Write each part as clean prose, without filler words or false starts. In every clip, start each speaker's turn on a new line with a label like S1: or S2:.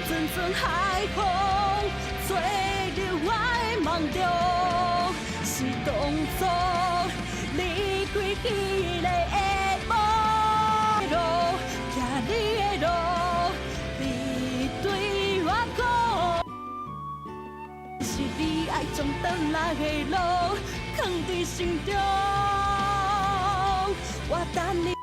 S1: 陣陣海風，吹入我的夢中，是當初離開彼个的夢路，行你的路，你對我講，是你愛將轉來的路，囥佇心中，我等你。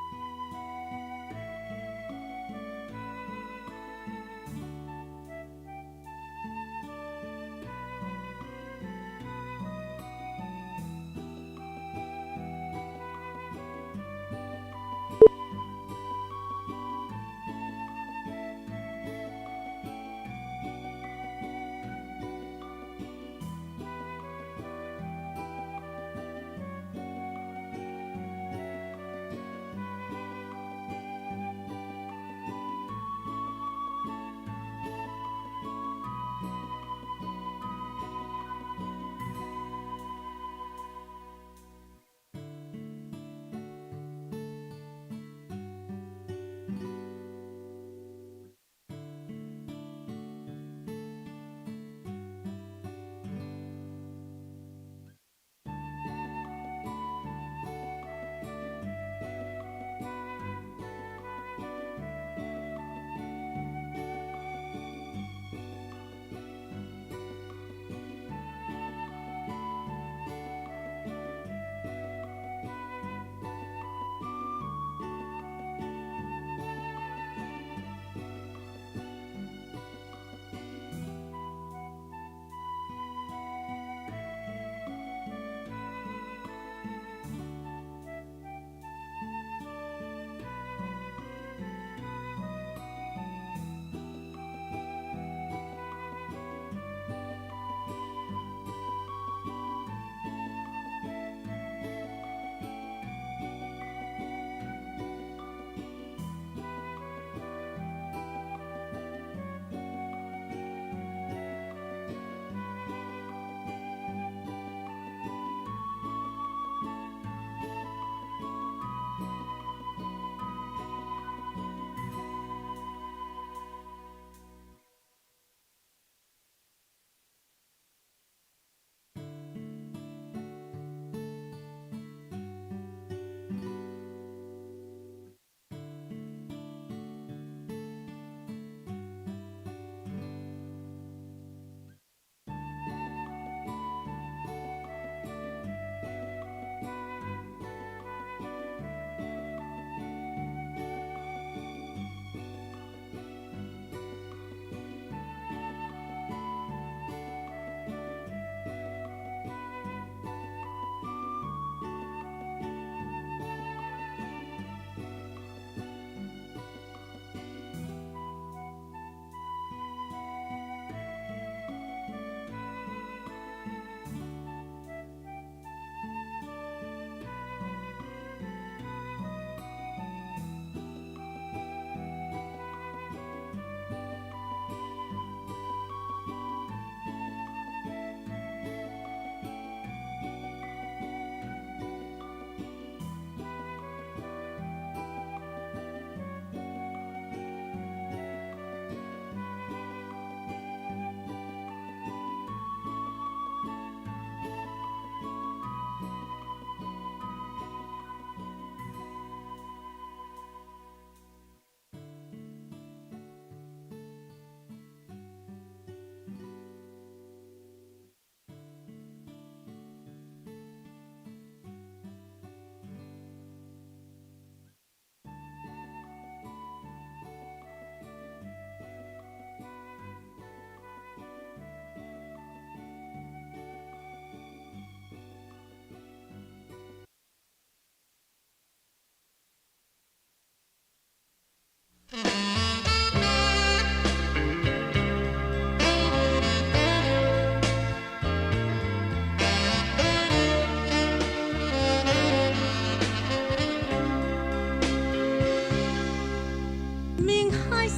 S1: 明海誓，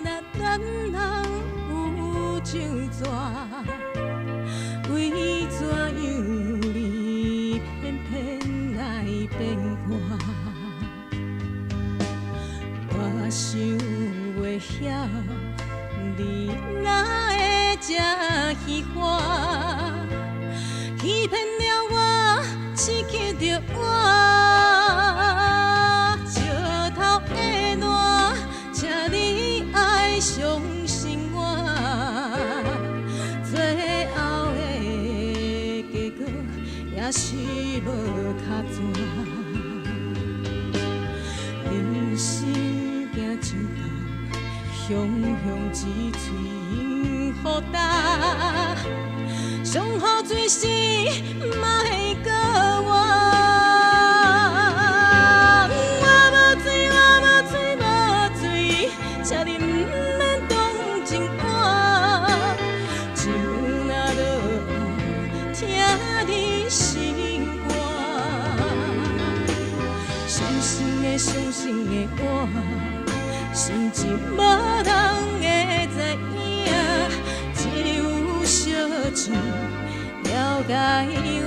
S1: 若咱人有情逝，為怎樣你偏偏來變卦？我想袂曉，你哪會這虚華？欺騙了我，刺激著我，石頭的爛，請你愛相信我，最後的結果也是無跤紙。人生行就到，雄雄一喙予焦，上好水死，莫閣活。我無罪，我無罪，無罪，請你毋免同情我。酒若落喉，疼你心肝。傷心的，傷心的我，心情無人會知影，只有燒酒了解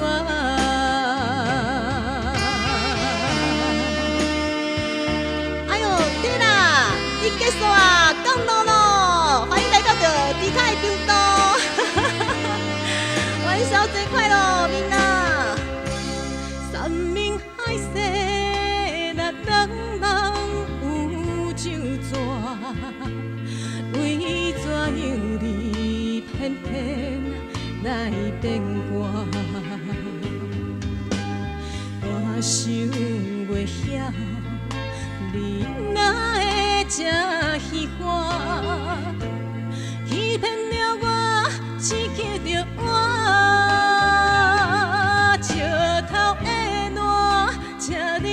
S1: 我。哎喲，對啦，已結束啊，降落咯，歡迎來到著迪卡的頻道。元宵節快樂，みんな。山盟海誓，若人人有酒紙，為怎樣你偏偏來變卦？我想袂曉，你哪會這虛華？欺騙了我，刺激著我，石頭的爛，請你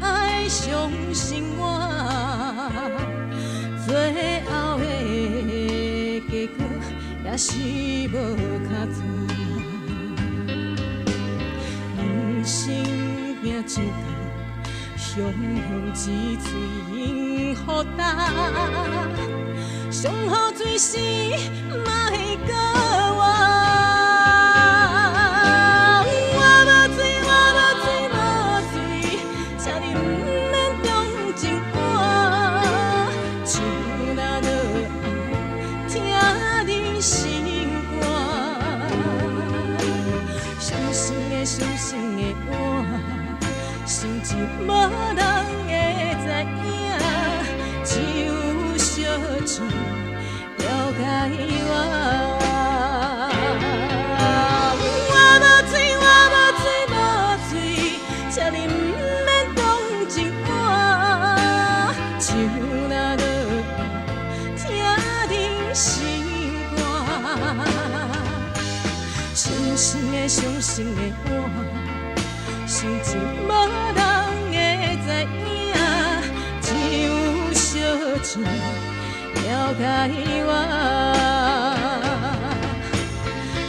S1: 愛相信我，最後的結果也是無跤紙。人生行就到，雄雄一喙予焦，上好水死，莫閣活。我無罪，我無罪，無罪，請你毋免同情我。酒若落喉，疼你心肝。傷心的，傷心的我，心情無人會知影，只有燒酒了解我。我無罪，我無罪，無罪，請你毋免同情我。酒若落喉，疼你心肝。傷心的，傷心的我，心情無人會知影，只有燒酒了解我。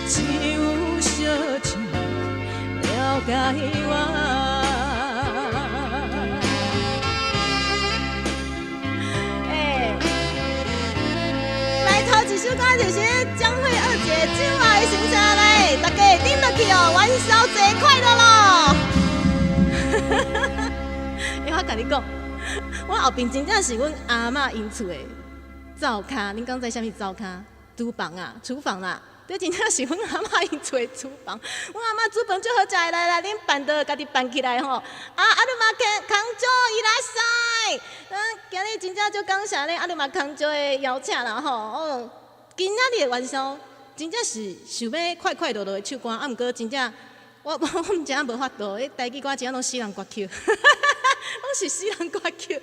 S1: 只有燒酒了解我。欸，來頭一首歌就是江蕙二姐《酒愛心聲》來，大家頂落去哦，元宵節快樂咯！欸，我共你講，我後邊真正是阮阿嬤𪜶厝的灶跤，恁敢知啥物灶跤？廚房啊，廚房啦，這真正是阮阿嬤𪜶厝的廚房。阮阿嬤煮飯足好食的，來來，恁辦桌家己辦起來吼。啊，阿你嘛康少いらっしゃい。咱今日真正足感謝咧，阿你嘛康少的邀請啦吼。哦，今仔日的元宵真正是想欲快快樂樂的唱歌，啊，毋過真正我毋知影無法度，彼台語歌真正攏死人歌曲，攏是死人歌曲。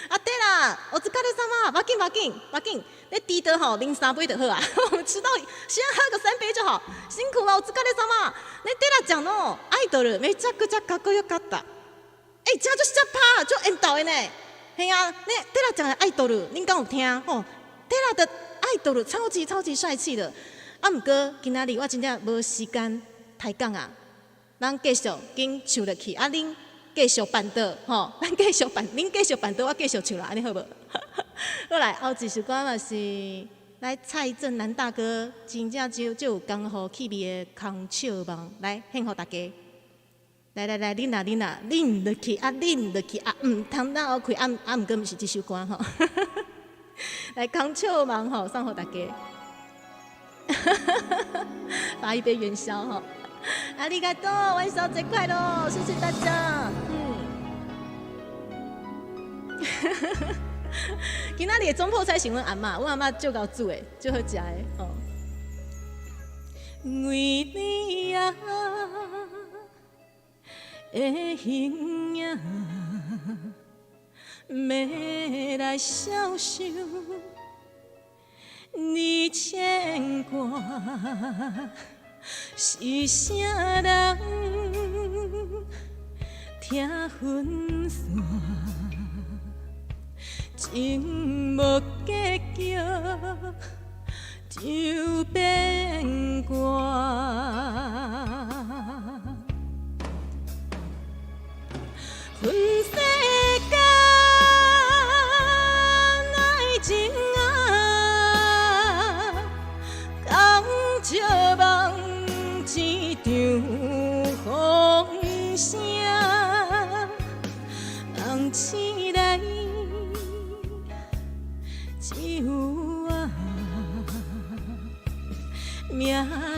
S1: 啊對啦，お疲れ様，無要緊無要緊無要緊，你豬刀吼啉三杯就好啊。我們遲到先喝個三杯就好，辛苦了，お疲れ様。你對啦講哦，アイドルめちゃくちゃかっこよかった。欸，真足瞎拍，足緣投的呢。嘿啊，你對啦講的アイドル，恁敢有聽吼？對啦的アイドル超級超級帥氣的。啊，毋過今仔日我真正無時間抬槓啊。咱繼續緊唱落去，啊，恁繼續辦桌吼，咱繼續辦，恁繼續辦桌，我繼續唱啦，按呢好無？好來，後一首歌嘛是來蔡振南大哥，真正就足有江湖氣味的《空笑夢》，來獻予大家。來來來，啉啊啉啊，啉落去啊，啉落去啊，毋通當開，啊啊，毋過毋是這首歌吼。
S2: 來空笑夢吼，送予大家，發一杯元宵吼。ありがとう，元宵節快樂，謝謝大家。今仔日的總鋪菜是阮阿嬤，阮阿嬤足𠢕煮的，足好食的吼。為你啊的形影，欲來消受，你牽掛是啥人？疼分散，情無結局就變卦。分世間愛情啊，空笑夢一場風聲，夢醒來只有我，命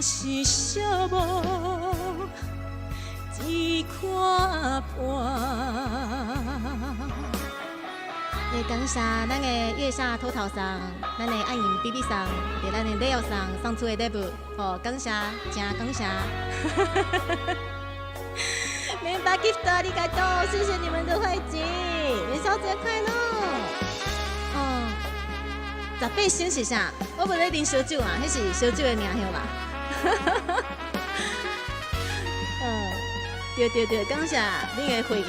S2: 是寂寞一看破。也感謝咱的月下偷桃桑，咱的愛飲 B B 桑，佇咱的 Leo 桑送出的禮物，吼，感謝，真感謝。明白 gift ありがとう，謝謝你們的會籍，元宵節快樂。哦，十八星是啥？我無咧啉燒酒啊，彼是燒酒的名號啦。嗯，對對對，感謝恁的會員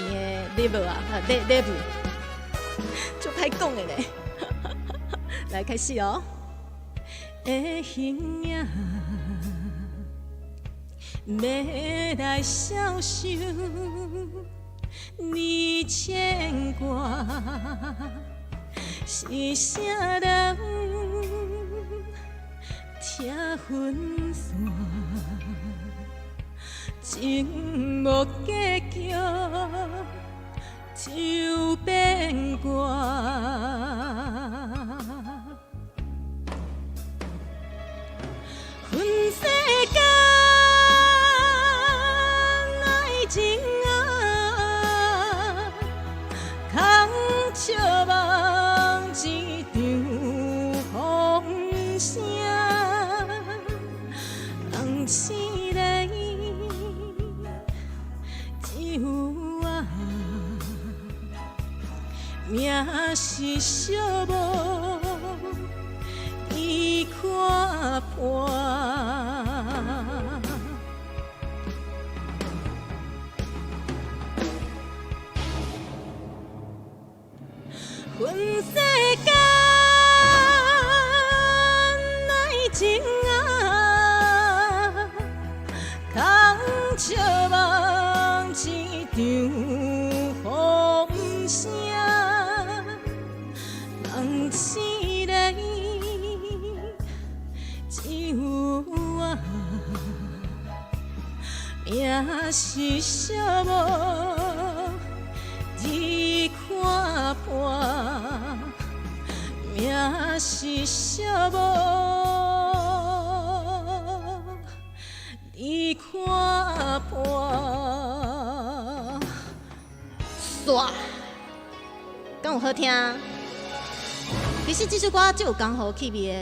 S2: 的禮物啊，禮物，足歹講的咧。來開始哦。的形影，欲來消受，你牽掛是啥人？疼分散，情無結局就變卦。分世間愛情啊，空笑夢一場風聲，夢醒來只有我，命是寂寞已看破。分世間愛情啊，空笑夢一場風聲，夢醒來只有我，命是寂寞已看破，命是寂寞已看破。煞，敢有好聽？其實這首歌足有江湖氣味的。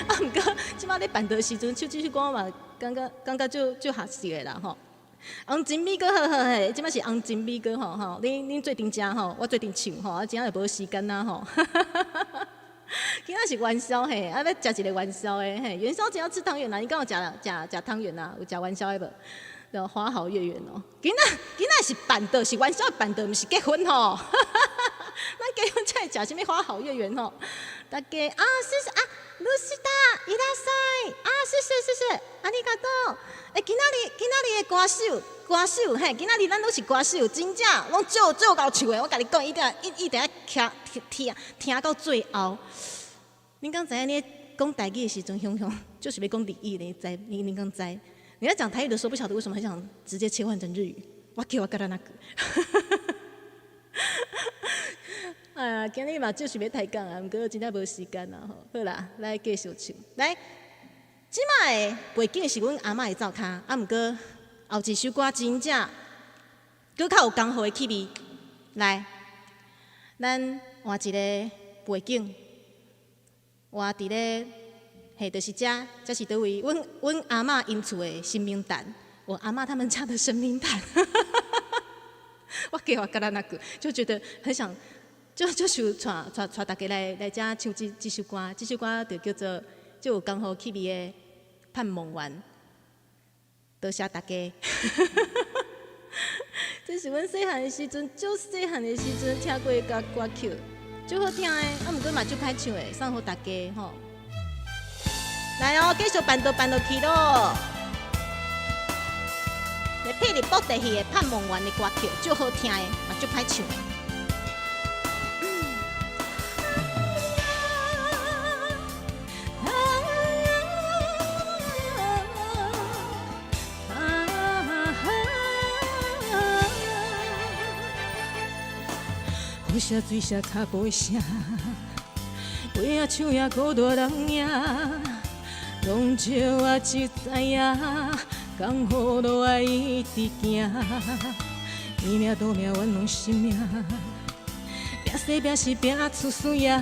S2: 啊，毋過這擺咧辦桌時陣唱這首歌嘛，感覺足合適的啦吼。紅金米糕好好嘿，這擺是紅金米糕吼吼，恁做陣食吼，我做陣唱吼，啊，今仔日無時間啊吼。今仔是元宵嘿，啊，欲食一个元宵的嘿，元宵節要吃湯圓啦，你敢有食湯圓啊？有食元宵的無？就花好月圓哦。今仔是辦桌，是元宵辦桌，毋是結婚吼。咱結婚才會食啥物花好月圓吼？大家啊，謝謝啊，露西達，いらっしゃい啊，謝謝謝謝，ありがとう。欸，今仔日的歌手，歌手嘿，今仔日咱攏是歌手，真正攏足𠢕唱的。我共你講，伊定愛徛聽聽到最後。恁敢知影？你講台語的時陣，雄雄就是欲講日語咧，知？你敢知？你在講台語的時候，不曉得為什麼很想直接切換成日語。わけわからなく。啊，今日嘛就是欲抬槓啊，毋過真正無時間啦吼。好啦，來繼續唱。來，這擺的背景是阮阿嬤的灶跤，啊，毋過後一首歌真正閣較有江湖的氣味。來，咱換一個背景，換佇咧，嘿，就是遮，這是佗位？阮阿嬤𪜶厝的神明壇，我阿嬤他們家的神明壇。我計劃甲咱那個，就覺得很想，就想帶大家來遮唱這首歌，這首歌就叫做就有江湖氣味的《盼夢圓》。多謝大家。這是阮細漢的時陣，足細漢的時陣聽過的歌歌曲，足好聽的，啊，毋過嘛足歹唱的，送予大家吼。來哦，繼續伴奏伴落去咯。來霹靂布袋戲的《盼夢圓》的歌曲，足好聽的，嘛足歹唱的。
S1: 雨声水声跤步聲，尾仔唱也孤單人影，拢笑我只知影，江湖路愛一直行，天命賭命阮攏心命，拼生拼死拼出输赢，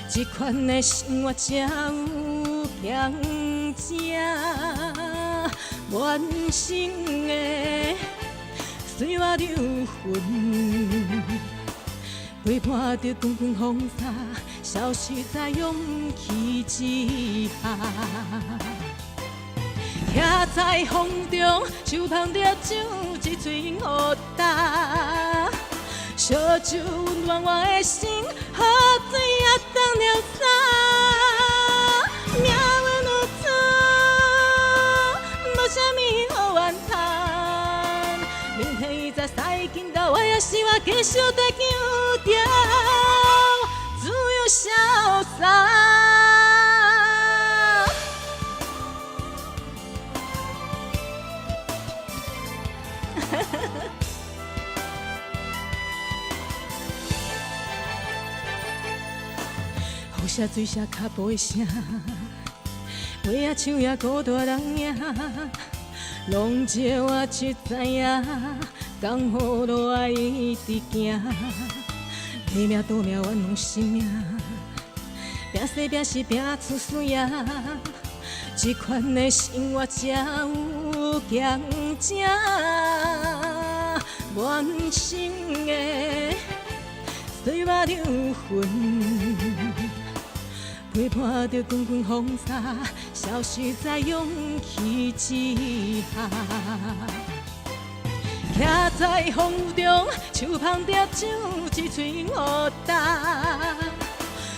S1: 這款的生活才有強者，完成的歲月流云。陪伴著滾滾風沙，消失在勇氣之下。徛在風中，手捧著酒一喙雨焦，燒酒溫暖我的心，雨水也當了沙。命運有主，無啥物好怨嘆。明天伊在西緊斗，我也是我繼續在強調，自由瀟灑。雨聲水聲跤步的聲，尾仔唱也孤單人影，攏笑我只知影，江湖路愛一直行，天命賭命阮攏心命，拼生拼死拼出輸贏，這款的生活才有強者，完成的歲月流云。陪伴著滾滾風沙，消失在勇氣之下。徛在風雨中，手捧著酒一喙雨焦，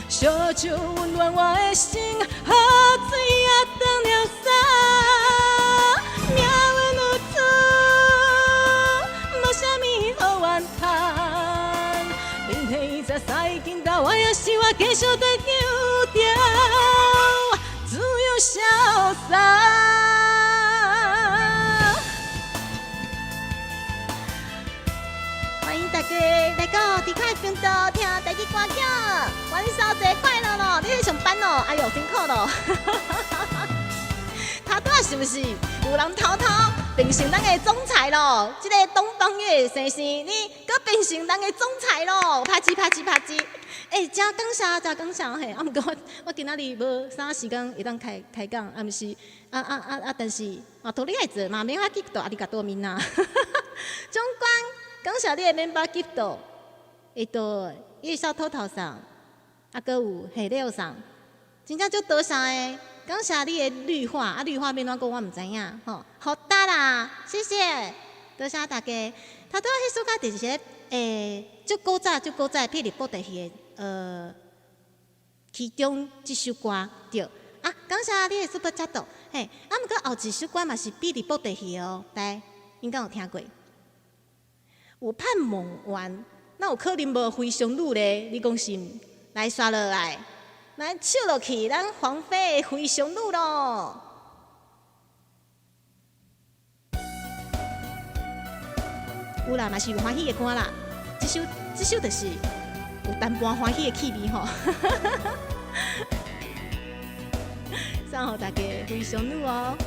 S1: 燒酒溫暖我的心，雨水也當了沙。命運有主，無啥物好怨嘆。明天伊在西緊斗，我也是我繼續在強調，自由瀟灑。
S2: 歡迎大家來到迪卡頻道聽台語歌曲，元宵節快樂咯！你咧上班咯？哎喲，辛苦咯！頭拄仔是毋是有人偷偷變成咱的總裁咯？這個東方月先生，你閣變成咱的總裁咯？拍子拍子拍子！欸，真感謝，真感謝嘿！啊，毋過我今仔日無啥時間會當開開講，啊，毋是啊啊啊啊！但是啊，とりあえず嘛，免法ギフトありがとうみんな。總管感謝你的免發ギフト，伊小偷頭上，啊，閣有下料上，真正足多謝的。感謝你的綠化，啊，綠化欲按怎講我毋知影吼。好噠啦，謝謝，多謝大家。頭拄仔彼首歌就是足古早足古早霹靂布袋戲的其中這首歌對。啊，感謝你的 super chat，嘿，啊，毋過後一首歌嘛是霹靂布袋戲的哦，來，應該有聽過。有盼夢圓，哪有可能無非常女咧？你講是毋？來刷落來，來唱落去，咱黃飛的非常女咯。有啦，嘛是有歡喜的歌啦。這首就是有淡薄歡喜的氣味吼。送予大家非常女哦。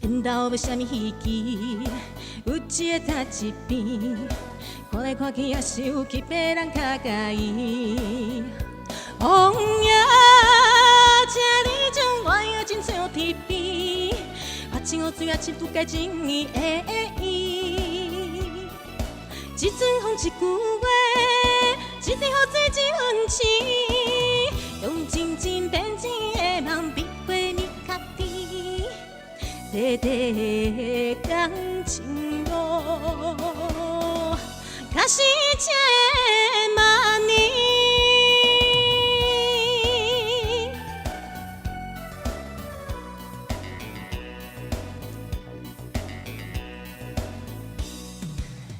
S2: 緣投欲啥物希冀，有一个佇一邊，看來看去也是有彼个人較佮意。王爺，請你將我的情像天邊，啊，情予水啊，情不改情意的伊。一阵风一句话，一滴雨水一份情，用真情编织的梦，比花蜜较甜。短短的感情路，确实千万年。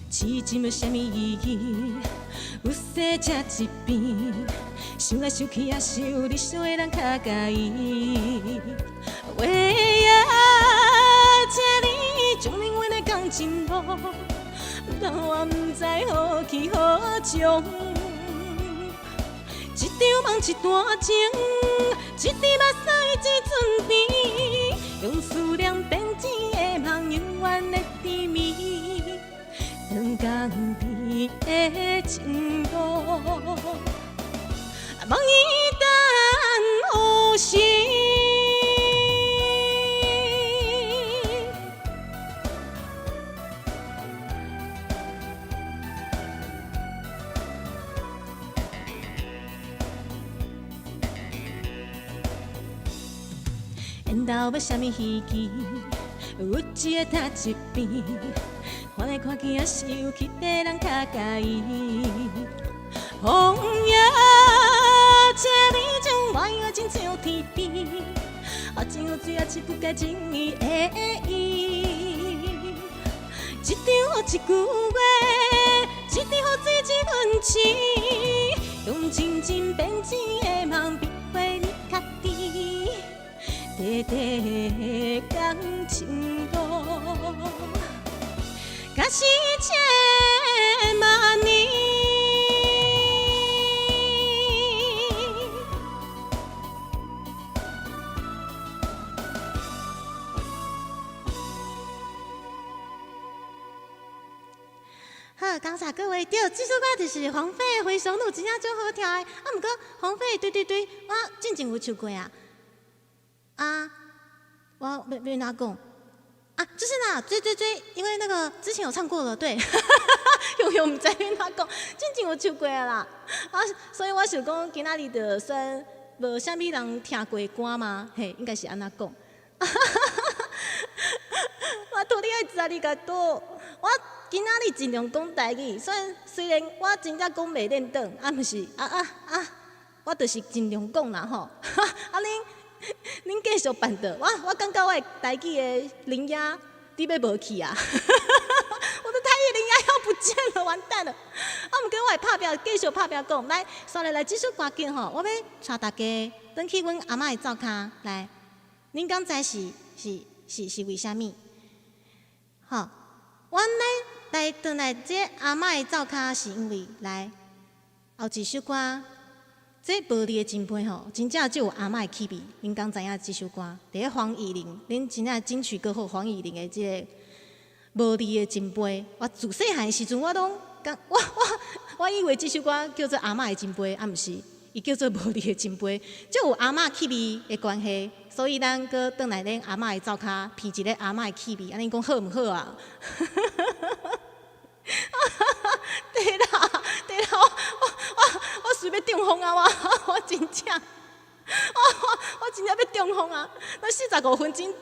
S2: 痴情无啥物意义，有势才一边，想来想去也是有理想的人较佮意。话啊，请你证明阮的感情路，但我毋知何去何从。一场梦一段情，一滴目屎一阵甜，用思念编织的梦，永远的甜蜜。长共甜的情路，梦伊等有时。缘投欲啥物希冀，有一个佇一边，看来看去也是有彼个人较佮意。王爷，请你将我的情像天边，啊，情予水啊，情不改情意的伊。一场雨一句话，一滴雨水一份情，用真情编织的梦，比花蜜较甜。短短的感情路，确实千万年。好，感謝各位。對，這首歌就是黃飛的《非常女》，真正足好聽的。啊，毋過黃飛，對對對，我進前有唱過啊。啊，我欲欲按怎講？啊，就是啦，追追追，因為那個之前有唱過了，對，又又毋知欲按怎講，進前有唱過啊啦。啊，所以我想講今仔日就算無啥物人聽過的歌嘛，嘿，應該是按怎講。我とりあえずありがとう。我今仔日盡量講台語，雖然我真正講袂輪轉，啊，毋是啊啊啊，我就是盡量講啦吼。啊，恁繼續辦的，我感覺我的台語的伶牙佇欲無去啊！我的台語伶牙要不見了，完蛋了！啊，毋過我會拍拼，繼續拍拼講。來，紲落來這首歌曲吼，我欲帶大家轉去阮阿嬤的灶跤來。恁敢知是為啥物？吼，阮咧來轉來這阿嬤的灶跤，是因為來後一首歌。這無字的金杯吼，真正就有阿嬤的氣味。恁敢知影這首歌？佇咧黃乙玲，恁真正金曲歌后黃乙玲的這個無字的金杯。我自細漢的時陣，我攏講我以為這首歌叫做阿嬤的金杯，啊，毋是，伊叫做無字的金杯。就有阿嬤氣味的關係，所以咱閣轉來恁阿嬤的灶跤，鼻一个阿嬤的氣味，按呢講好毋好啊？對啦，對啦，我隨欲中風啊！我真正，我真正欲中風啊！咱45分鐘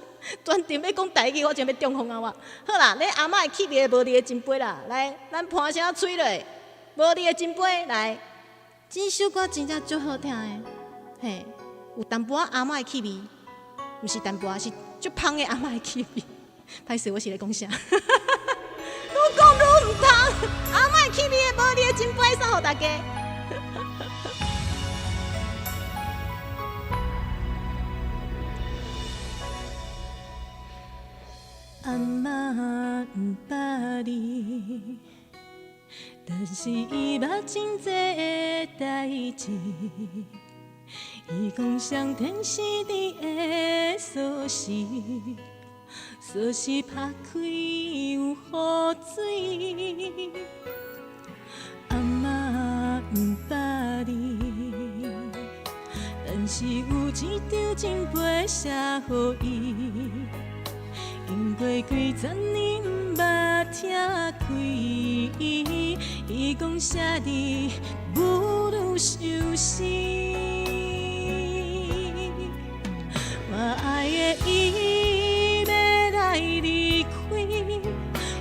S2: 全程欲講台語，我真欲中風啊！我好啦，你阿嬤的氣味無字的金杯啦，來，咱盤聲吹落，無字的金杯來，這首歌真正足好聽的，嘿，有淡薄仔阿嬤的氣味，毋是淡薄仔，是足芳的阿嬤的氣味。歹勢，我是咧講啥？愈講愈毋通，阿嬤的氣味的無字的金杯送予大家。阿嬤毋捌你，
S1: 但是伊捌真濟的代誌。伊講上天是佇的鎖匙，鎖匙拍開有雨水。阿嬤毋捌字，但是有一張真批寫予伊。經過幾十年毋捌拆開，伊講寫字母女相思。我愛的伊欲來離開，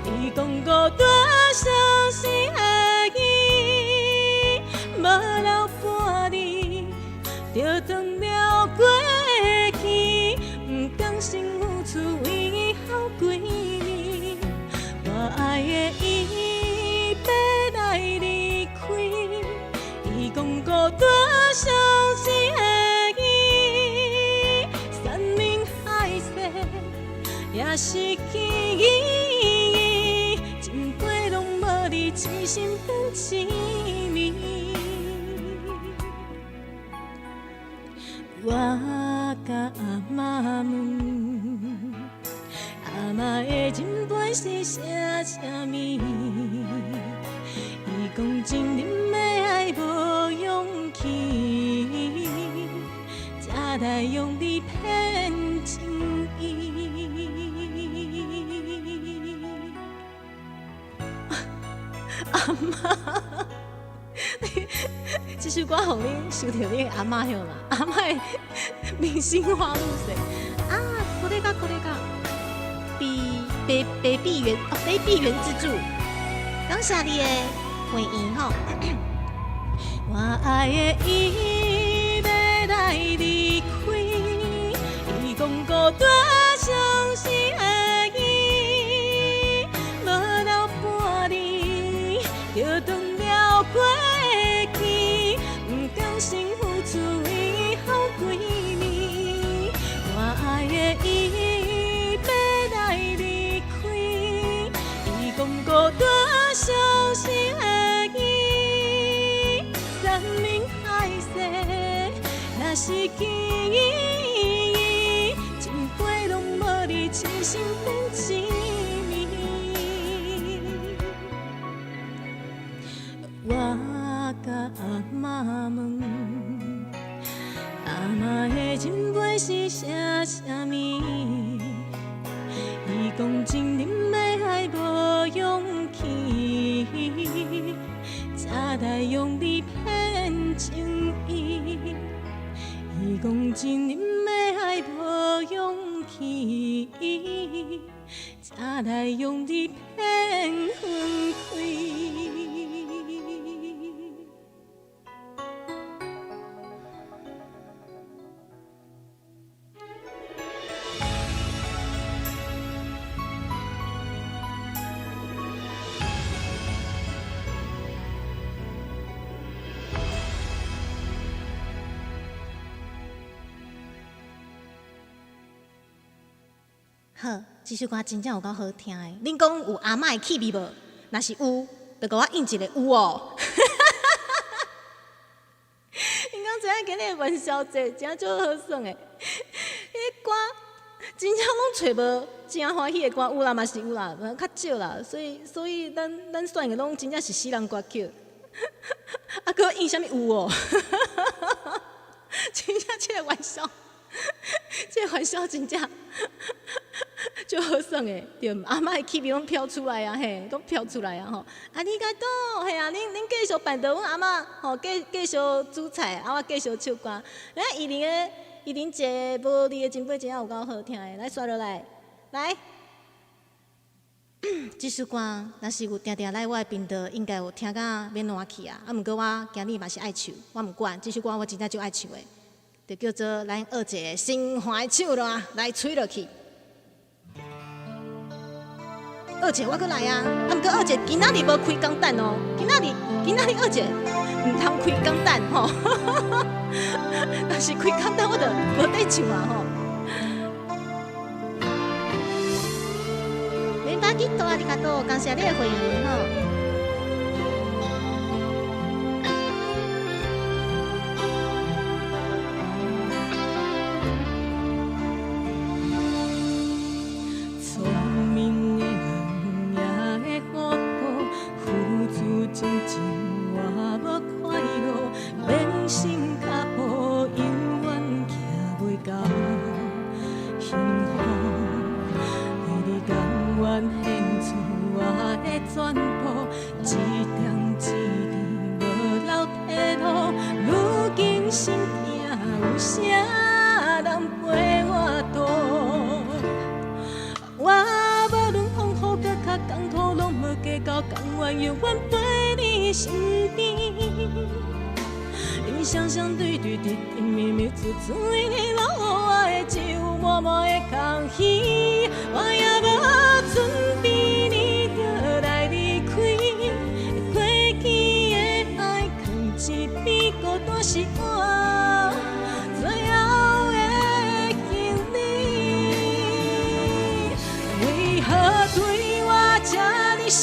S1: 伊講孤單相是愛伊，無留半字，就斷了過去，毋甘心付出為伊好幾年。我愛的伊欲來離開，伊講孤單相是愛伊，山盟海誓也是記憶，真批攏無字，痴心變痴暝。我共阿嬤問，阿嬤的真批是寫啥物？伊講情人的愛無勇氣，才來用字騙情意。阿嬤，這首歌予恁想著恁阿嬤曉嘛？阿嬤的明星花露水啊，これがこれが，北北北碧園哦，北碧園之助，感謝你的回應吼。我愛的伊欲來離開，伊講孤單相是愛伊，無留半字，就斷了過去，毋甘心付出為伊好幾年。我愛的伊欲來離開，伊講孤單相是愛伊，山盟海誓若是記憶，真批攏無字，痴心變痴暝。我共阿嬤問，阿嬤的真批是寫啥物？伊講情人的愛無勇氣，才來用字騙情意。伊講情人的愛無勇氣，才來用字騙分開。好，這首歌真正有夠好聽的。恁講有阿嬤的氣味無？若是有，就共我應一個有哦。恁敢知影今日元宵節真足好耍的？彼個歌真正攏揣無誠歡喜的歌，有啦嘛是有啦，較少啦。所以所以咱咱選的攏真正是死人歌曲。啊，閣應啥物有哦？真正這個元宵，這個元宵真正足好耍的，對，阿嬤的氣味攏飄出來啊，嘿，攏飄出來啊吼。啊りがとう，嘿啊，恁恁繼續辦桌，阮阿嬤吼繼繼續煮菜，啊我繼續唱歌。來，伊玲的伊玲一個無字的真批真正有夠好聽的，來刷落來，來。這首歌若是有定定來我的頻道，應該有聽甲欲爛去啊。啊，毋過我今日嘛是愛唱，我毋管，這首歌我真正足愛唱的，就叫做咱學一个心懷唱啦，來吹落去。二姐，我閣來啊！啊，毋過二姐今仔日無開工等哦，今仔日今仔日二姐毋通開工等吼，若是開工等我就無得唱啊吼。明白幾多啊？你較多，感謝你的回應吼。计较，甘愿永远陪你身边。恁双双对对，甜甜蜜蜜，滋滋你留我的只有满满的空虚。我也无准备，你就来离开。过去的爱藏一边，孤单是我最后的行李。为何对我这呢心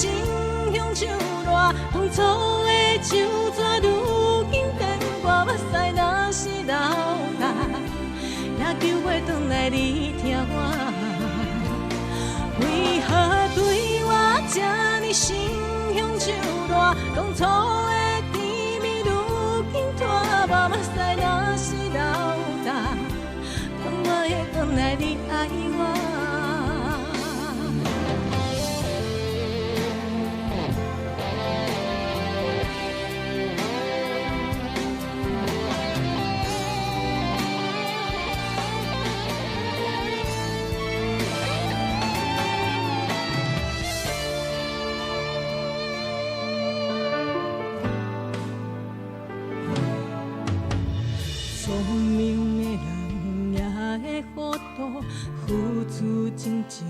S1: 雄手热？当初的手纸如今变我目屎若是流干，也求袂转来你疼我。为何对我这呢心雄手热？当初的甜蜜如今拖磨，目屎若是流干，敢会转来你爱我？聪明的人也会糊涂，付出真情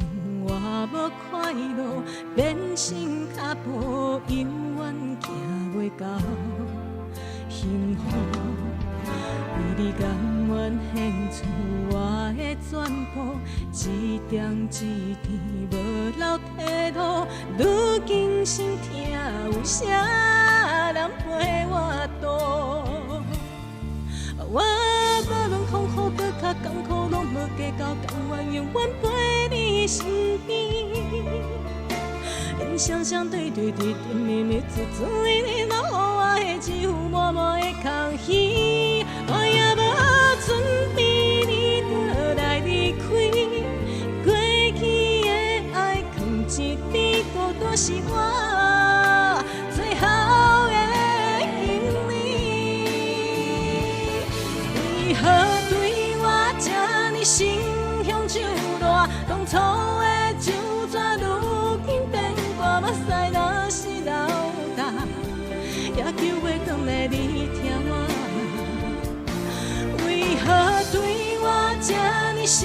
S1: 换无快乐，变成脚步永远行袂到幸福。为你甘愿献出我的全部，一点一滴无留退路。如今心痛，有啥人陪我度？我无论风雨阁较艰苦，拢无计较，甘愿永远陪你身边。恁双双对对，甜甜蜜蜜，滋滋你留我的只有满满的空虚。我也无准备，你就来离开。过去的爱藏一边，孤单是我最后的行李。为何对我这呢心雄手热？当初的手纸如今变我目屎若是流干，也求袂转来你疼我。为何对我这呢心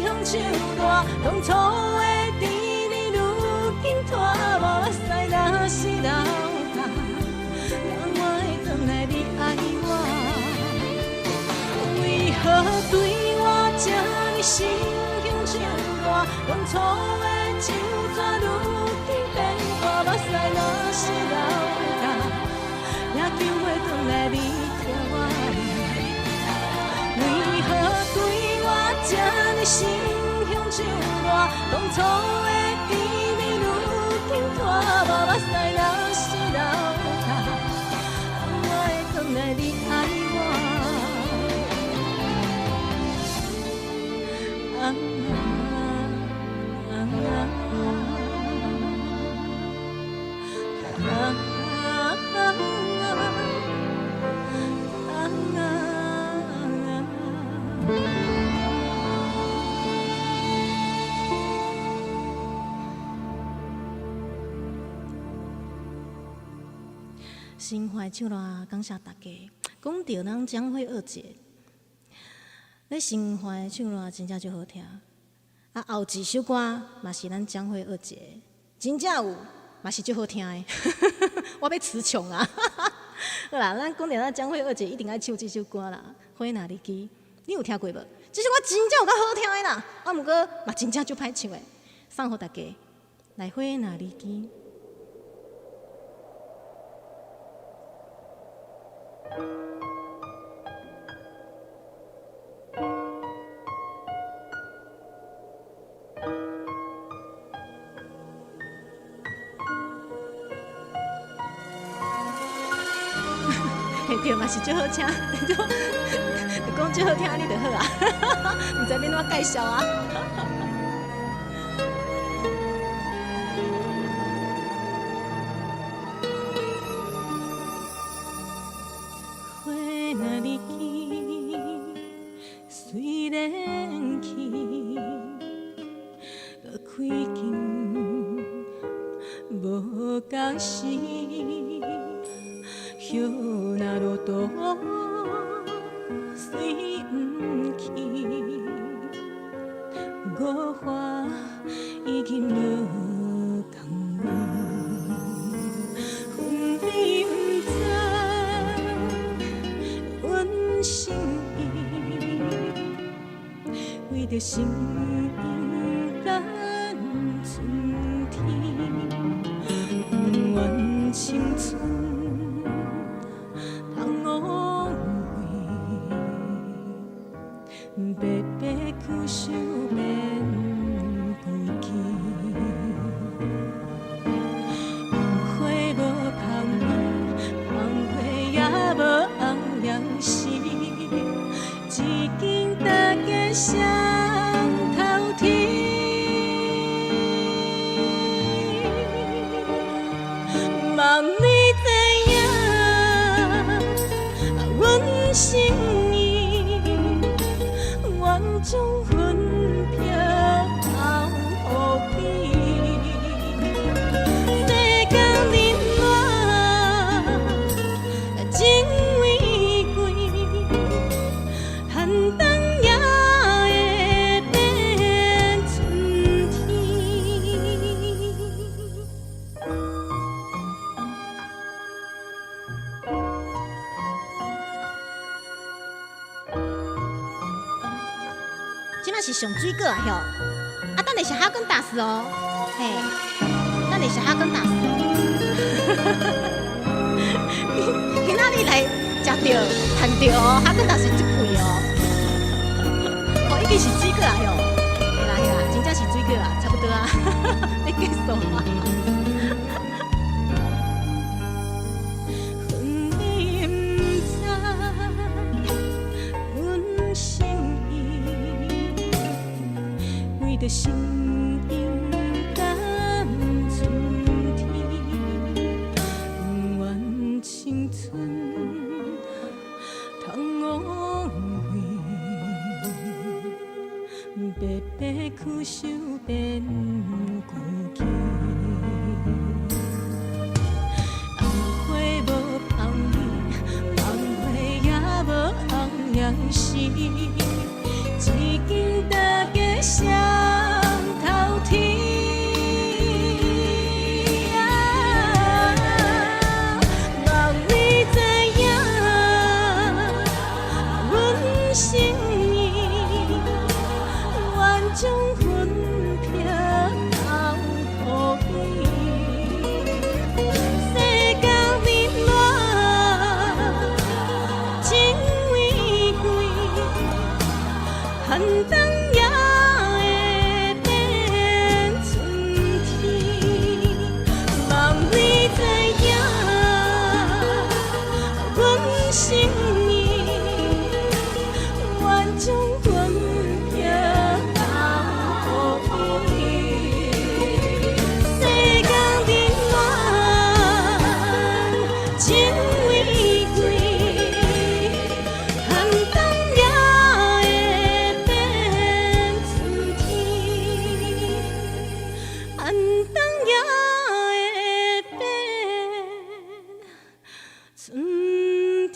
S1: 雄手热？当初的甜蜜如今拖磨，目屎若是流干，敢会转来你爱我？为何对我这呢心雄手热？当初的手纸如今变我目屎若是流干，也求袂转来你疼我。为何对我这呢心雄手热？当初的甜蜜如今拖磨，目屎若是流干，敢会转来你爱我？啊啊啊啊啊！心怀手热，感谢大家。讲到咱江蕙二姐，咧心怀手热真正足好听。啊，后一首歌嘛是咱江蕙二姐，真正有，嘛是足好听的。我欲词穷啊！好啦，咱讲到咱江蕙二姐，一定爱唱这首歌啦，《花若离枝》，你有听过无？这首歌真正有够好听的啦，啊，毋过嘛真正足歹唱的，送予大家。来，《花若离枝》。嘿，对，嘛是足好听，就讲足好听，你就好啊，毋知欲按怎介绍啊。花若离枝，虽然去，无开根，无仝時，葉若落土隨毋去，五花已經無仝味，分離毋知阮心意，為著心意等春天，不願青春通枉費，白白苦守變孤枝。紅花無芳味，芳花也無紅娘時，一間大家雙頭天。望你知影，阮心意，願將魂魄交予你。世間冷暖情為貴，寒冬也會變春天。這馬是上水果啊，吼！啊，等下是哈根達斯哦，嘿，等下是哈根達斯哦。今仔日來食著、趁著哦，哈根達斯足貴哦。哦，已經是水果啊，吼！嘿啦嘿啦，真正是水果啊，差不多啊，欲結束啊。分離毋知阮心意，為著心意等春天，不願青春通枉費，白白苦守變孤枝。紅花無芳味，芳花也無紅娘時，一間大家雙頭天。望你知影，阮心意，願將魂魄交予你。世間冷暖情為貴，寒冬也會變春天。望你知影，阮心意，願將魂魄交予你。世間冷暖情為貴，寒冬也會變春天。寒冬也會變春天。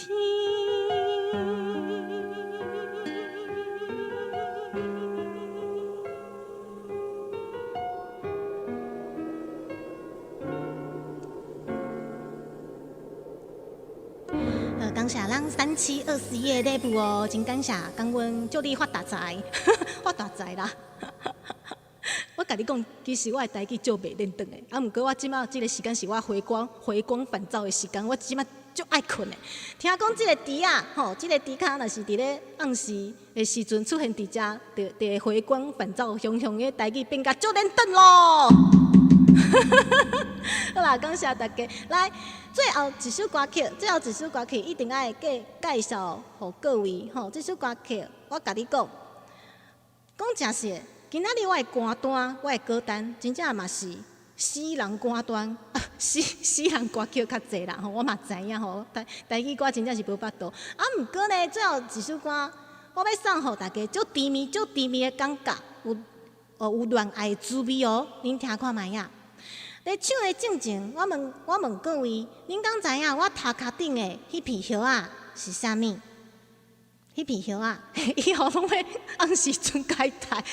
S1: 好，感謝咱3721的禮物哦，真感謝，感恩祝你發大財，發大財啦！我共你講，其實我的台語足袂輪轉的，啊，毋過我這馬這个時間是我回光返照的時間，我這馬足愛睏的。聽講這个豬仔，吼，這个豬跤若是佇咧暗時的時陣出現佇遮，就會回光返照，雄雄的台語變甲足輪轉咯。好啦，感謝大家。來，最後一首歌曲，最後一首歌曲一定愛介紹予各位吼。這首歌曲我共你講，講誠實的，今仔日我的歌單，我的歌單，真正嘛是死人歌單，死人歌曲較濟啦吼，我嘛知影吼，台語歌真正是無法度。啊，毋過呢，最後一首歌，我欲送予大家，足甜蜜、足甜蜜的感覺，有戀愛的滋味哦，恁聽看覓仔。
S2: 咧唱的進前，我問各位，恁敢知影我頭殼頂的彼片葉仔是啥物？彼片葉仔，以後攏欲按時陣解題。恁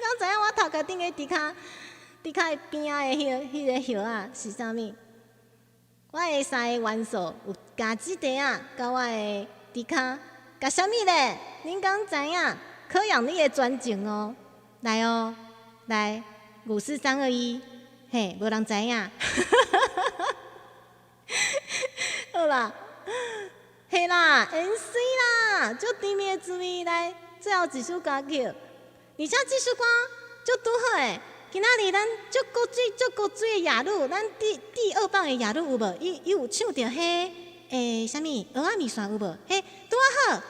S2: 敢知影我頭殼頂的豬跤邊仔的彼個葉仔是啥物？我的三个元素有加這塊仔，佮我的豬跤，佮啥物咧？恁敢知影？考驗你的專情哦，來哦，來，五四三二一，嘿，無人知影。好啦，嘿啦，芫荽啦，足甜蜜的滋味。來，最後一首歌曲，而且這首歌足拄好的。今仔日咱足古錐、足古錐的雅女，咱第二棒的雅女有無？伊有唱著彼啥物蚵仔麵線有無？彼拄仔好，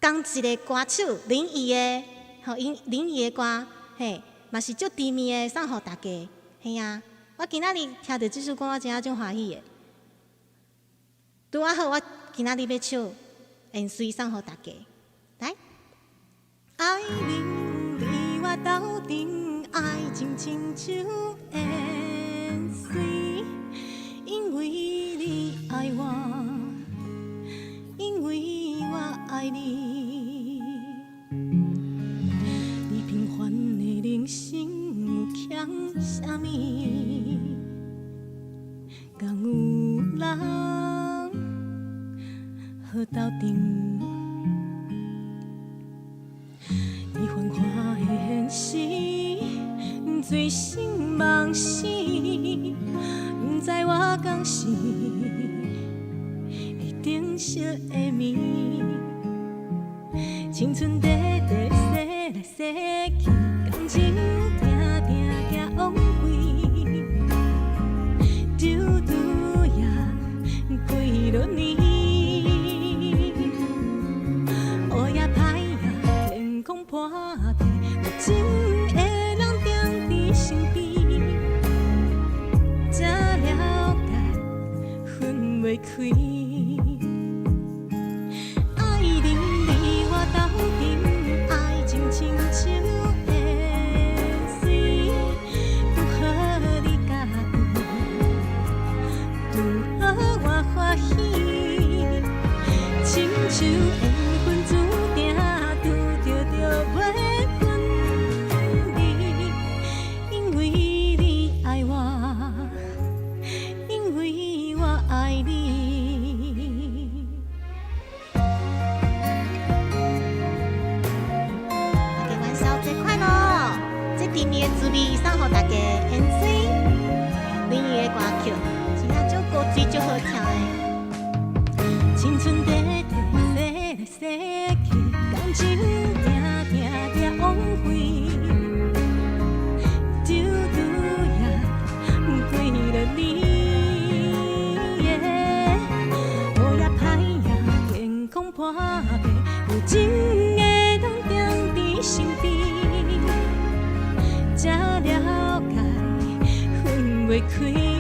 S2: 仝一个歌手林怡的，吼，𪜶林怡的歌，嘿，嘛是足甜蜜的，送予大家。嘿啊，我今仔日聽著這首歌，我真正足歡喜的。拄仔好，我今仔日欲唱《芫荽》送予大家。來，愛恁你我鬥陣，愛情親像芫荽，因為你愛我，因為我愛你。你平凡的人生有欠啥物？敢有人好鬥陣？你繁華的現實，醉生夢死，毋知我敢是你珍惜的物。青春短短逝來逝去，感情定定行枉費，就拄仔幾落年，烏夜歹夜，天空破地，有情的人踮佇身邊，才了解分袂開。愛恁你我鬥陣，愛情親像芫荽，拄好你佮意，拄好我歡喜，親像緣分注定拄著就袂分離，因為你愛我，因為我愛你。大家元宵節快樂！這甜蜜的滋味送予大家，芫荽林怡的歌曲，真正足古錐足好聽的。青春短短逝來逝去，感情定定定枉費，就拄仔幾落年。烏夜歹夜，天空破白，有情的人踮佇身邊，才了解分袂開。